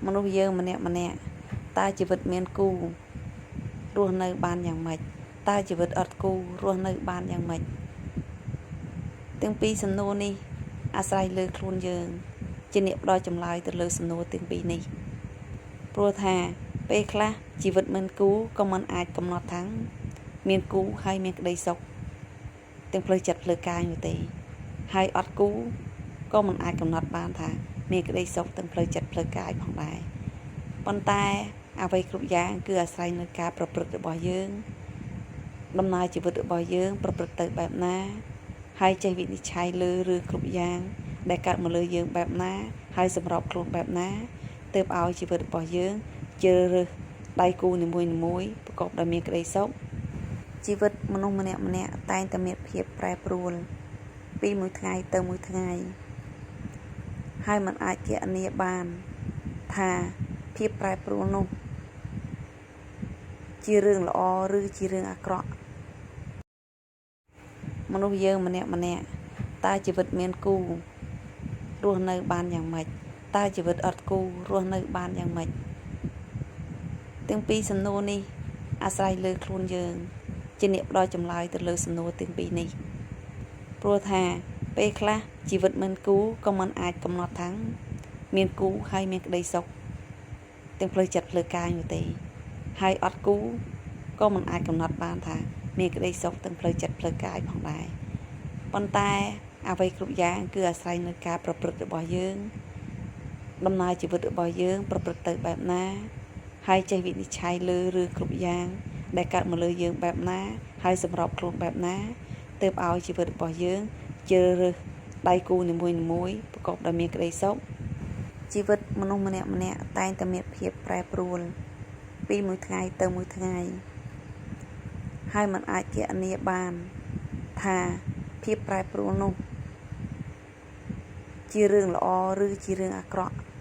មនុស្សយើងម្នាក់ម្នាក់តើជីវិតមានគូរស់នៅបានយ៉ាងម៉េចតើជីវិតអត់គូរស់នៅបានយ៉ាងម៉េចទាំងពីរសំណួរនេះអាស្រ័យលើខ្លួនយើងជាអ្នកផ្ដល់ចម្លើយទៅលើសំណួរទាំងពីរនេះព្រោះថាពេលខ្លះជីវិតមិនគូក៏មិនអាចកំណត់ថាមានគូហើយមានក្តីសុខទាំងផ្លូវចិត្តផ្លូវកាយនោះទេហើយអត់គូក៏មិនអាចកំណត់បានថាមានក្តីសុខទាំងផ្លូវចិត្តផ្លូវកាយផងដែរប៉ុន្តែអ្វីគ្រប់យ៉ាងគឺអាស្រ័យនៅការប្រព្រឹត្តរបស់យើងដំណើរជីវិតរបស់យើងប្រព្រឹត្តទៅបែបណាហើយចេះវិនិច្ឆ័យលើរឿងគ្រប់យ៉ាងដែលកើតមកលើយើងបែបណាហើយសម្របខ្លួនបែបណាទើបឲ្យជីវិតរបស់យើងជ្រើសរើសដៃគូនីមួយៗប្រកបដោយមានក្តីសុខជីវិតមនុស្សម្នាក់ៗតែងតែមានភាពប្រែប្រួលពីមួយថ្ងៃទៅមួយថ្ងៃហើយមិនអាចគណនាបានថាភាពប្រែប្រួលនោះជារឿងល្អឬជារឿងអាក្រក់មនុស្សយើងម្នាក់ៗតើជីវិតមានគូរស់នៅបានយ៉ាងម៉េចតើជីវិតអត់គូរស់នៅបានយ៉ាងម៉េចទាំងពីរសំណួរនេះអាស្រ័យលើខ្លួនយើងជាអ្នកផ្ដល់ចម្លើយទៅលើសំណួរទាំងពីរនេះព្រោះថាពេលខ្លះជីវិតមិនគូក៏មិនអាចកំណត់ថាមានគូហើយមានក្តីសុខទាំងផ្លូវចិត្តផ្លូវកាយនោះទេហើយអត់គូក៏មិនអាចកំណត់បានថាមានក្តីសុខទាំងផ្លូវចិត្តផ្លូវកាយផងដែរប៉ុន្តែអ្វីគ្រប់យ៉ាងគឺអាស្រ័យនៅការប្រព្រឹត្តរបស់យើងដំណើរជីវិតរបស់យើងប្រព្រឹត្តទៅបែបណាហើយចេះវិនិច្ឆ័យលើរឿងគ្រប់យ៉ាងដែលកើតមកលើយើងបែបណាហើយសម្របខ្លួនបែបណាទើបឲ្យជីវិតរបស់យើងជ្រើសរើសដៃគូនីមួយៗប្រកបដោយមានក្តីសុខជីវិតមនុស្សម្នាក់ៗតែងតែមានភាពប្រែប្រួលពីមួយថ្ងៃទៅមួយថ្ងៃហើយមិនអាចគណនាបានថាភាពប្រែប្រួលនោះជារឿងល្អឬជារឿងអាក្រក់។